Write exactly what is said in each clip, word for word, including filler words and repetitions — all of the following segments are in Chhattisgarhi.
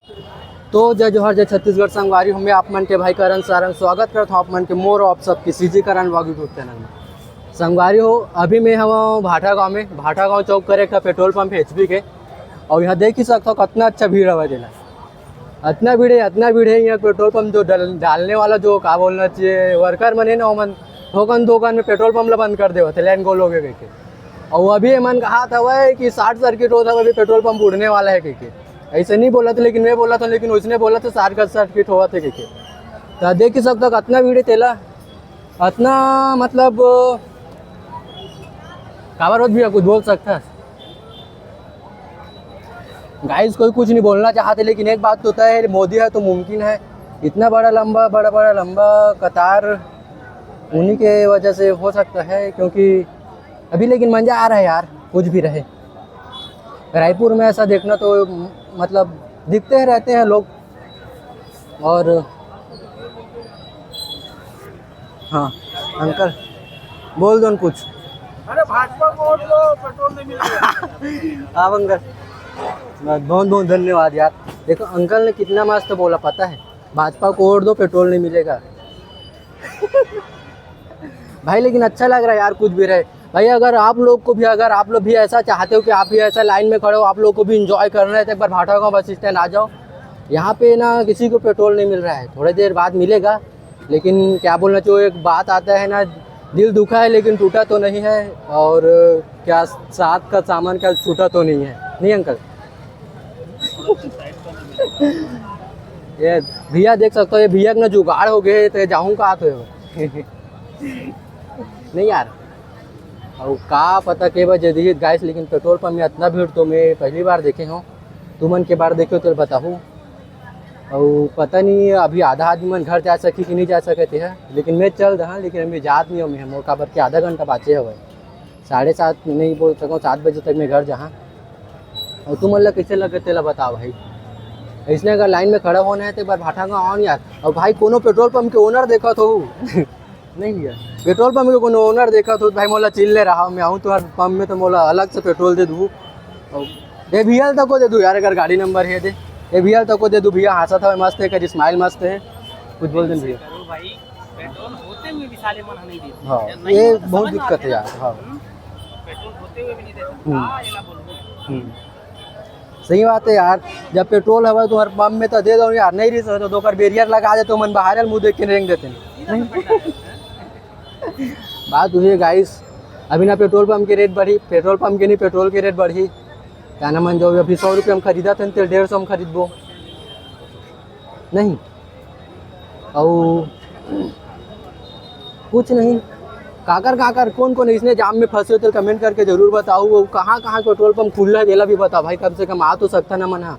तो जय जोहार, जय छत्तीसगढ़ संगवारी हो, मैं आप मन के भाई करण सारंग स्वागत करत हूँ आप मन के मोर आप सबके सीजी करण vlog YouTube चैनल में। संगवारी हो, अभी मैं हवं भाटा गांव में। भाटा गांव चौक करे का पेट्रोल पंप है एचपी के, और यहाँ देख ही सकता हो कितना अच्छा भीड़ हवा देना। इतना भीड़ है, इतना भीड़ है। यहाँ पेट्रोल पंप जो डल-, डालने वाला जो का बोलना चाहिए वर्कर मन है ना, ओमन थोकन थोकन में पेट्रोल पंप ला बंद कर देवत है, लाइन गोल हो गए कह के। और अभी एमन कहा था वह कि शॉर्ट सर्किट होता है, अभी पेट्रोल पंप उड़ने वाला है कह के। ऐसे नहीं बोला था, लेकिन मैं बोला था, लेकिन उसने बोला था शॉर्ट सर्किट हुआ था कह के। तो देख ही सकता हो कितना भीड़ है तेला, इतना मतलब काबर होत भैया, कुछ बोल सकता है? गाइस, कोई कुछ नहीं बोलना चाहते, लेकिन एक बात तो तय है, मोदी है तो मुमकिन है। इतना बड़ा लंबा, बड़ा बड़ा लंबा कतार उन्हीं के वजह से हो सकता है, क्योंकि अभी लेकिन मजा आ रहा है यार, कुछ भी रहे। रायपुर में ऐसा देखना तो मतलब दिखते ही रहते हैं लोग। और हाँ अंकल, बोल दो न कुछ। अरे भाजपा को वोट दो, पेट्रोल नहीं मिलेगा। हाँ अंकल, बहुत बहुत धन्यवाद यार। देखो अंकल ने कितना मस्त बोला, पता है, भाजपा को वोट दो, पेट्रोल नहीं मिलेगा। भाई लेकिन अच्छा लग रहा है यार, कुछ भी रहे। भाई अगर आप लोग को भी, अगर आप लोग भी ऐसा चाहते हो कि आप भी ऐसा लाइन में खड़े हो, आप लोग को भी इंजॉय करना है, तो एक बार भाटा गांव बस स्टैंड आ जाओ। यहाँ पे ना किसी को पेट्रोल नहीं मिल रहा है, थोड़ी देर बाद मिलेगा। लेकिन क्या बोलना चाहिए, एक बात आता है ना, दिल दुखा है लेकिन टूटा तो नहीं है, और क्या साथ का सामान क्या छूटा तो नहीं है, नहीं अंकल? ये भैया देख सकते हो, ये भैया के ना जुगाड़ हो गए, तो जाऊँ कहाँ तो नहीं यार। और का पता के बजे दिही गाइस, लेकिन पेट्रोल पंप में इतना भीड़ तो मैं पहली बार देखे हूँ। तुमन के बार देखे हो तो बताहू। और पता नहीं अभी आधा आदमी मन घर जा सकी कि नहीं जा सके थे, लेकिन मैं चल रहा, लेकिन अभी जात नहीं हूँ मैं, मोर काबर के आधा घंटा बाचे हवे, साढ़े सात नहीं बोल सकूँ, सात बजे तक मैं घर जहाँ। और तुमन ला कैसे लगे तेला बताओ भाई। इसने अगर लाइन में खड़ा होना है तो एक बार भाटा गाँव आओ न यार। और भाई कोनो पेट्रोल पंप के ओनर देखा तो नहीं यार, पेट्रोल पंप के कोनो ओनर देखा तो भाई मोला चिल्ले रहा, मैं आऊँ तुम्हारे पंप में तो मोला अलग से पेट्रोल दे दू। और ये भैया तक को दे दू यार, अगर गाड़ी नंबर है दे, ये भैया तक को दे दू। भैया हंसा था मस्त है, कर स्माइल मस्त है, कुछ बोल दे भैया। करो भाई, पेट्रोल होते हुए भी साले मन नहीं देते। हाँ, नहीं ये होता, बहुत समझ में दिक्कत आते है ना? यार। हाँ। हम्म? पेट्रोल होते हुए भी नहीं देते। हम्म। हाँ, ये ना बोलूँ। हम्म। सही बात है यार, जब पेट्रोल हवा तुम्हारे पंप में तो दे दो यार, नहीं रही तो ओकर बैरियर लगा दे, तो मन बाहर मुंह देख के रेंग देते हैं। बात हुई है गाइस, अभी ना पेट्रोल पंप के रेट बढ़ी, पेट्रोल पंप के नहीं, पेट्रोल के रेट बढ़ी। क्या ना मन जो अभी सौ रुपये हम खरीदा थे, तेल डेढ़ सौ हम खरीदबो नहीं। और कुछ नहीं। काकर काकर कौन कौन इसने जाम में फंसे हो तो कमेंट करके जरूर बताओ। वो कहाँ कहाँ पेट्रोल पंप खुल रहा है, तेला भी बताओ भाई, कम से कम आ तो सकता ना मन हा।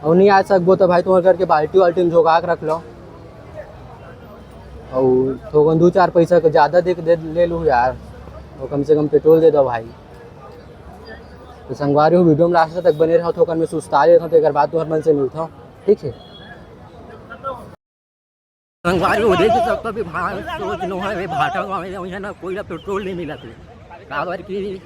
और नहीं आ सकबो तो भाई तुम्हारे करके बाल्टी वाल्टी में झोंका के रख लो। और थोकन दो चार पैसा को ज़्यादा दे, दे ले लूँ यार, और कम से कम पेट्रोल दे दो भाई। तो संगवारी हो, वीडियो में लास्ट तक बने रहो, थोकन मैं सुस्ता लेता हूँ, तो एक बार बाद तुम्हारे मन से मिलता हूँ, ठीक है? संगवारी हो, देख सकते हो अभी भाई सोच लो है, भाटा गाँव में यहाँ ना कोई ना पेट्रोल नहीं मिला थे, काबर कि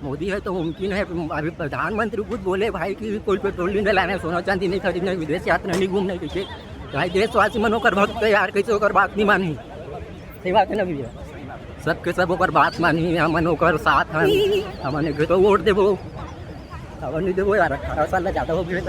मोदी है तो मुमकिन है। अभी प्रधानमंत्री खुद बोले भाई कि कोई पेट्रोल नहीं लाना है, सोना चांदी नहीं खरीदना है, विदेश यात्रा नहीं घूमना है, ठीक है? तो भाई देशवासी मन ओकर भक्त है यार, कैसे ओकर बात नहीं मानी? सही बात है ना भैया? सबके सब ओकर बात मानी, हमन ओकर साथ हन, हमन एक तो वोट देबो, हमन नहीं देबो यार, अठारह साल ला ज़्यादा हो गए।